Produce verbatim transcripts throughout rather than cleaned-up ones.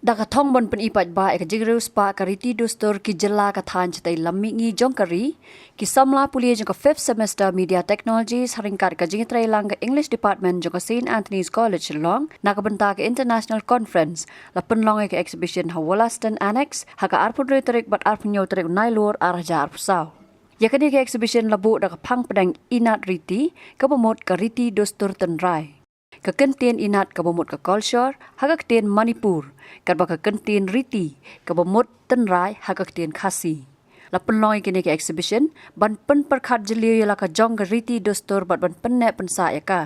Da ka thong ban pyni paidbah ïa ka jingriewspah ka riti dustur ki jylla ka thaiñ shatei lam mihngi jong ka ri, ki samla pule jong ka fifth semester Media Technologies ha ryngkat ka jingïatreilang ka English Department jong ka Saint Anthony's College Shillong na ka bynta ka International Conference la pynlong ïa ka exhibition ha Wollaston Annex ha ka arphew hynriew tarik bad arphew hynñiew tarik u Nailur arhajar arphew saw. Ïa kane ka exhibition la buh da ka phang pdeng Inat Riti, kaba mut ka riti dustur tynrai. Ka kyntien Inat kaba mut ka kolshor ha ka ktien Manipur, katba ka kyntien Riti kaba mut tynrai ha ka ktien Khasi. La pynlong ïa kane ka exhibition ban pynpyrkhat jylliew ïa la ka jong ka riti dustur bad ban pynneh pynsah ïa ka.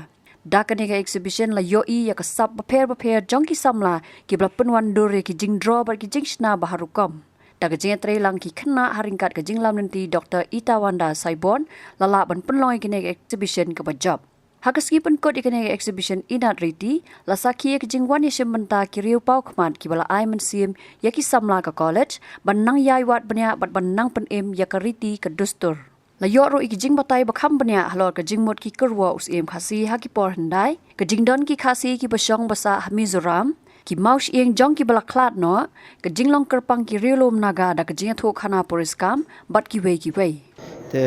Da kane ka exhibition la ïohi ïa ka sap bapher bapher jong ki samla kiba la pynwandur ïa ki jingdro bad ki jingshna ba har rukom. Da ka jingïatreilang ki khynnah ha ryngkat ka jinglam lynti Doctor Itawanda Saibon, la lah ban pynlong ïa kane ka exhibition kaba jop. Ha ka sngi pynkut ïa kane ka exhibition Inat Riti, la sakhi ïa ka jingwan ïashim bynta ki riew paw khmat kiba la ai mynsiem ïa ki samla ka college ban nang ïai wad bniah bad ban nang pynim ïa ka riti ka dustur. La ïoh ruh ïa ki jingbatai ba kham bniah halor ka jingmut ki kyrwoh u syiem Khasi ha ki por hyndai, ka jingdon ki Khasi kiba shong ba sah ha Mizoram, ki mawshyieng jong kiba la khlad noh, ka jinglong kyrpang ki riewlum Naga da ka jingïathuhkhana puriskam bad kiwei kiwei. Te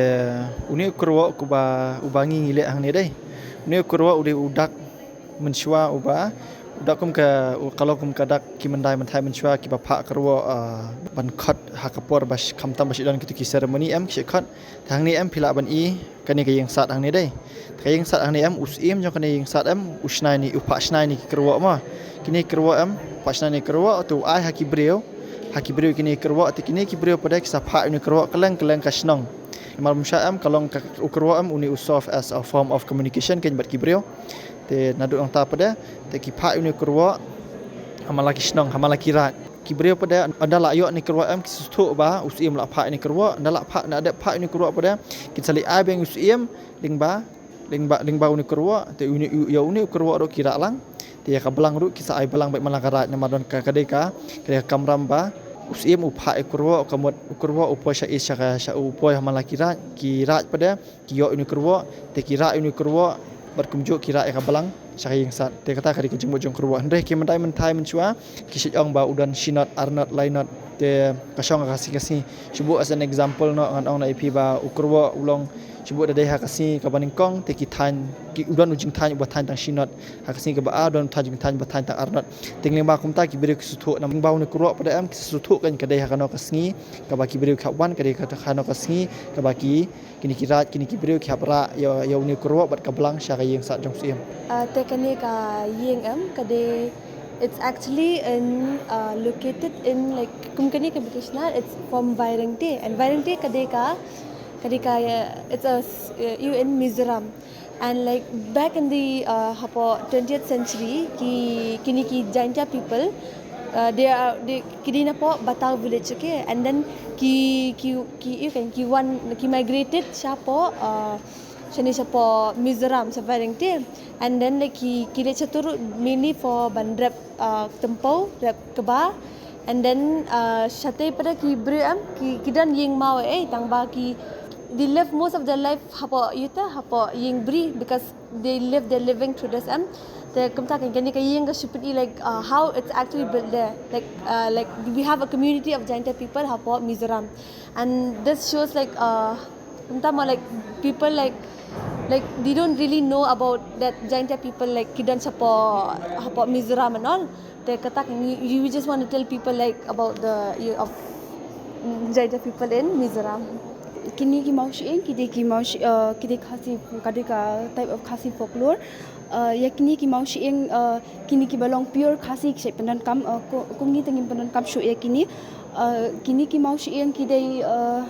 une u kyrwoh uba, uba ngi ngi leh hangne dei. Une u kyrwoh u dei u dak mynshuwa uba, u dak kum ka, u ka long kum ka dak ki myndai mynthai mynshuwa kiba phah kyrwoh, ah, ban khot ha ka por ba sh-, khamtam ba shu don kito ki ceremony em, ki shu khot. Te hangne em phi lah ban i kane ka ïing sat hangne dei. Te ka ïing sat hangne em, u syiem jong kane ïing sat em, u shna ïa une, u phah shna ïa une ki kyrwoh mo. Kine kyrwoh em, phah shna ïa une kyrwoh, te u ai ha ki briew. Ha ki briew kine kyrwoh, te kine ki briew pat de ki sa phah ïa une kyrwoh kylleng kylleng ka shnong. Namar bym shah em, ka long ka, u kyrwoh em, une u serve as a form of communication keiñ bad ki briew. Te naduh nangta pat de, te ki phah ïa une u kyrwoh ha man la ki shnong, ha man la ki raid. Ki briew pat de, ynda la ïoh une u kyrwoh em, ki sngewthuh ba u syiem la phah ïa une u kyrwoh, ynda la phah, ynda la dep phah ïa une u kyrwoh pat de, kin sa leit ai biang ïa u syiem lyngba, lyngba, lyngba une u kyrwoh, te une u, ïa une u kyrwoh ruh ki rah lang. Te ïa ka balang ruh ki sa ai balang beit man la ka raid, namar don ka, ka dei ka, ka dei ka kamram ba u syiem u phah ïa u kyrwoh, ka mut u kyrwoh u poi sha east, sha ka, sha, u poi ha man la ki raid, ki raid pat de ki ïoh une u kyrwoh, te ki rah une u kyrwoh, bad kumjuh ki rah ïa ka balang sha ka ïing sat. Te kata ka dei ka jingmut jong u kyrwoh. Hynrei ki myndai mynthai mynshuwa ki shu ong ba u don shi not, ar not, lai not. Te ka shong ha ka sngi ka sngi. Shu buh as an example noh, ngan ong noh ïa phi ba u kyrwoh u long, shu buh da dei ha ka sngi kaba nyngkong, te ki thaiñ, ki, u don u jingthaiñ uba thaiñ tang shi not. Ha ka sngi kaba ar u don u thaiñ, jingthaiñ ba thaiñ tang ar not. Te lyngba kumta ki briew ki sngewthuh, namar lyngba une u kyrwoh pat de em ki sngewthuh keiñ ka dei ha kano ka sngi kaba ki briew ki hap wan, ka dei ha kano ka sngi kaba ki, kine ki raid, kine ki briew ki hap rah ïa, ïa une u kyrwoh bad ka balang sha ka ïing sat jong u syiem. Ah, te kane ka ïing em, ka dei, it's actually in, uh, located in, like, kum kane ka location, it's from Vairengte, and Vairengte ka dei ka, ka dei ka, uh, it's a s-, uh, U N Mizoram. And, like, back in the, uh, hapoh twentieth century, ki, kine ki Jaintia people, uh, they are, they, ki dei na hapoh Batau village, okay? And then ki, ki, ki, you can, ki wan, ki migrated shapoh, uh, shane shapoh Mizoram, sha Vairengte. And then, like, ki, ki leit shato ruh mainly for ban rep, uh, tympew, rep kba. And then, uh, shatei pat de ki briew em, ki, ki don ïing maw eh, tang ba ki, they live most of their life hapoh ïa ita, hapoh ïing bri, because they live their living through this em. Te kumta kane ka ïing ka shu pyni, like, uh, how it's actually built there. Like, uh, like, we have a community of Jaintia people hapoh Mizoram. And this shows, like, uh, kumta mo, like, people, like, like, they don't really know about that Jaintia people, like, ki don shapoh, hapoh Mizoram and all. Te kata ka, you, you just want to tell people, like, about the, you, of, mm, Jaintia people in Mizoram. Kine ki mawshyieng, ki dei ki mawshi-, uh, ki dei Khasi, ka dei ka type of Khasi folklore. Uh, ïa kine ki mawshyieng, uh, kine kiba long pure Khasi ki shait pyndonkam, uh, ku-, kum ngi te ngim pyndonkam shuh ïa kine. Uh, kine ki mawshyieng ki dei, uh,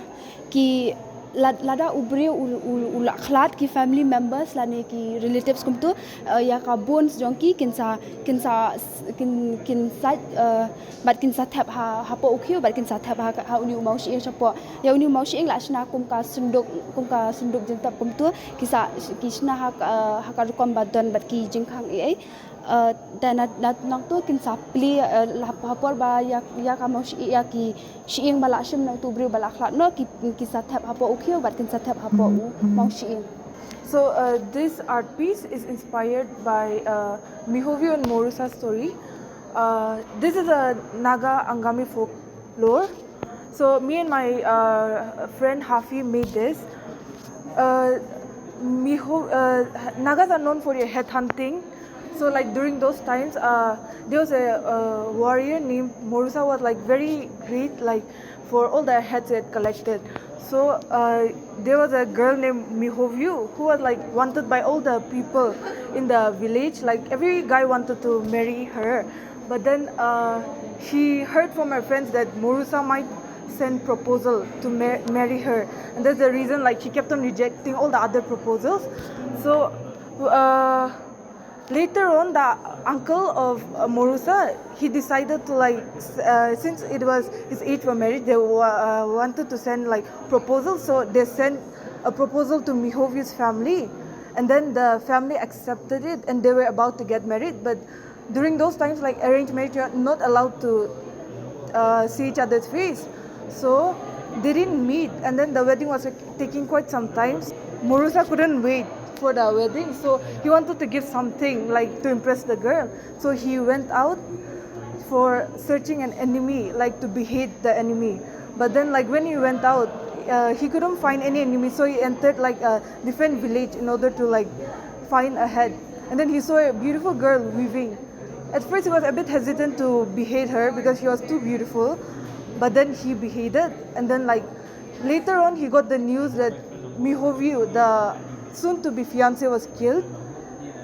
ki lad-, lada u briew u, u, u la khlad, ki family members lane ki relatives kumto, uh, ïa ka bones jong ki kin sa, kin sa, kin, kin sa, uh, bad kin sa thep ha, hapoh u khiew, bad kin sa thep ha, ha une u mawshyieng shapoh. Ïa une u mawshyieng la shna kum ka synduk, kum ka synduk jingthep kumto, ki sa, ki shna ha ka, uh, ha ka rukom ba don bad ki jingkhang ei ei. Uh, te na, na, nangto kin sa plie, uh, la, ha por ba ïa, ïa ka mawshyieng, ïa ki shyieng ba la shim na uto u briew ba la khlad noh, ki, ki sa thep hapoh u khiew bad kin sa thep hapoh u mawshyieng. So, uh, this art piece is inspired by, uh, Mihovio and Morusa story. Uh, this is a Naga Angami folklore. So me and my uh, friend Hafi made this. Uh, Miho, uh, Nagas are known for their head hunting. So like during those times, uh, there was a uh, warrior named Morusa was like very great, like for all the heads he had collected. So uh, there was a girl named Mihovyu who was like wanted by all the people in the village. Like every guy wanted to marry her, but then uh, she heard from her friends that Morusa might send proposal to mar- marry her, and that's the reason like she kept on rejecting all the other proposals. So uh, later on, the uncle of uh, Morusa, he decided to like s- uh, since it was his age for marriage, they wa- uh, wanted to send like proposal. So they sent a proposal to Mihovyu's family, and then the family accepted it, and they were about to get married. But during those times, like arranged marriage, you're not allowed to uh, see each other's face. So they didn't meet, and then the wedding was like, taking quite some time. Morusa couldn't wait for the wedding, so he wanted to give something like to impress the girl. So he went out for searching an enemy, like to behead the enemy. But then, like when he went out, uh, he couldn't find any enemy, so he entered like a different village in order to like find a head. And then he saw a beautiful girl weaving. At first, he was a bit hesitant to behead her because she was too beautiful. But then he beheaded, and then like later on, he got the news that Mihovyu, the soon-to-be fiance, was killed.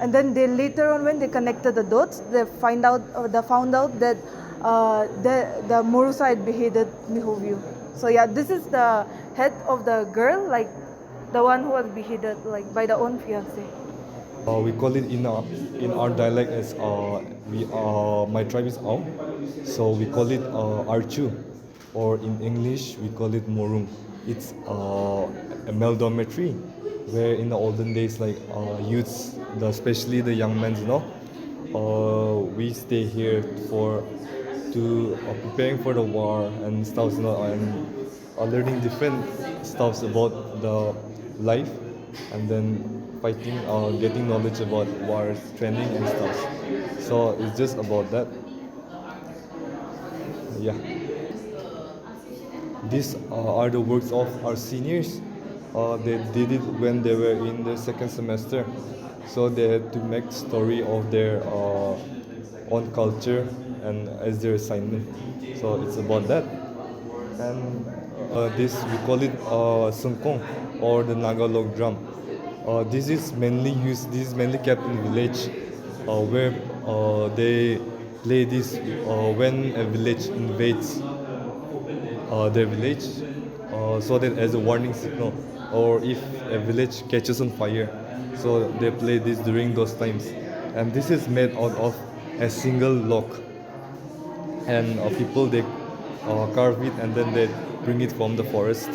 And then they later on, when they connected the dots, they find out, uh, they found out that uh, the the Morusa had beheaded Mihovyu. So yeah, this is the head of the girl, like the one who was beheaded, like by the own fiance. Uh, we call it in our, in our dialect as uh, we uh, my tribe is Ao, so we call it uh, Archu, or in English we call it Morung. It's uh, a male dormitory where in the olden days, like uh, youths, the, especially the young men, you know, uh, we stay here for to uh, preparing for the war and stuff, you know, and uh, learning different stuffs about the life, and then fighting, uh, getting knowledge about wars, training and stuff. So it's just about that. Yeah. These uh, are the works of our seniors. Uh, they did it when they were in the second semester. So they had to make story of their uh, own culture and as their assignment. So it's about that. And uh, this, we call it uh, sungkong, or the Naga log drum. Uh, this is mainly used. This is mainly kept in village, uh, where uh, they play this uh, when a village invades uh, their village, uh, so that as a warning signal, or if a village catches on fire, so they play this during those times. And this is made out of a single log, and uh, people, they uh, carve it and then they bring it from the forest.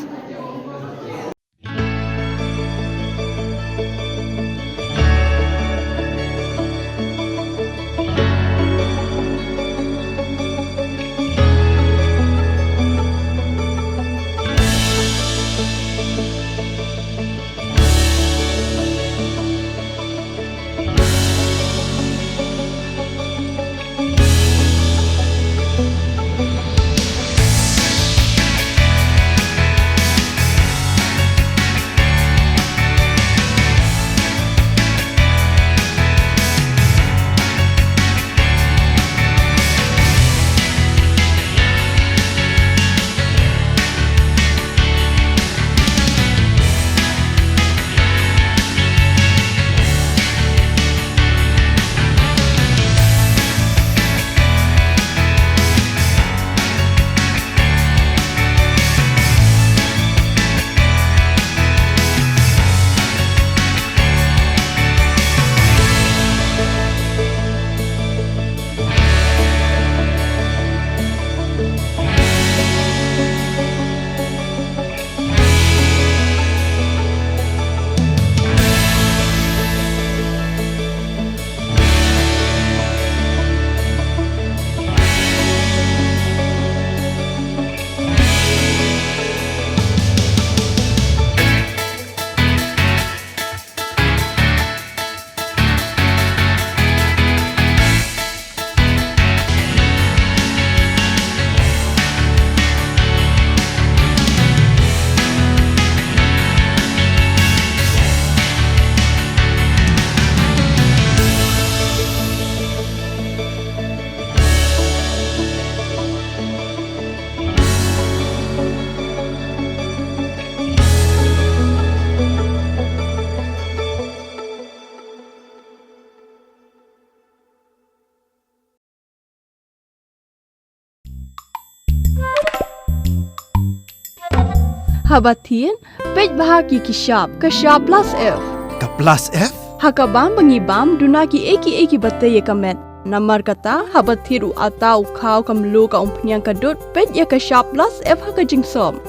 Haba thied, peit bha ïa ki shap, ka shap plus F. Ka plus F? Ha ka bam ba ngi bam, duna kiei kiei kiba tei ïa ka met. Namar kata, haba thied u atta, u khaw, ka mluh, ka umphniang, ka dud, peit ïa ka shap plus F ha ka jingsop.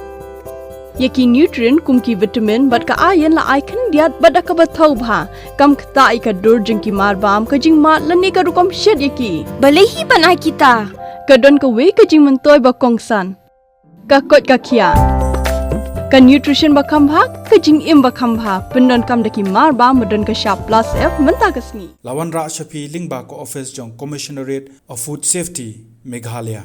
Ïa ki nutrient kum ki vitamin bad ka iron la ai khyndiat bad da kaba thaw bha. Kam ktah ïa ka dur jong ki mar bam, ka jingmad lane ka rukom shet ïa ki. Balei hi ban ai kita? Ka don kawei ka jingmyntoi ba kongsan. Ka koit ka khiah. Ka nutrition ba kham bha, ka jingim ba kham bha. Pyndonkam da ki mar bam ba don ka shap plus F mynta ka sngi. La wanrah sha phi lyngba ka office jong Commissionerate of Food Safety, Meghalaya.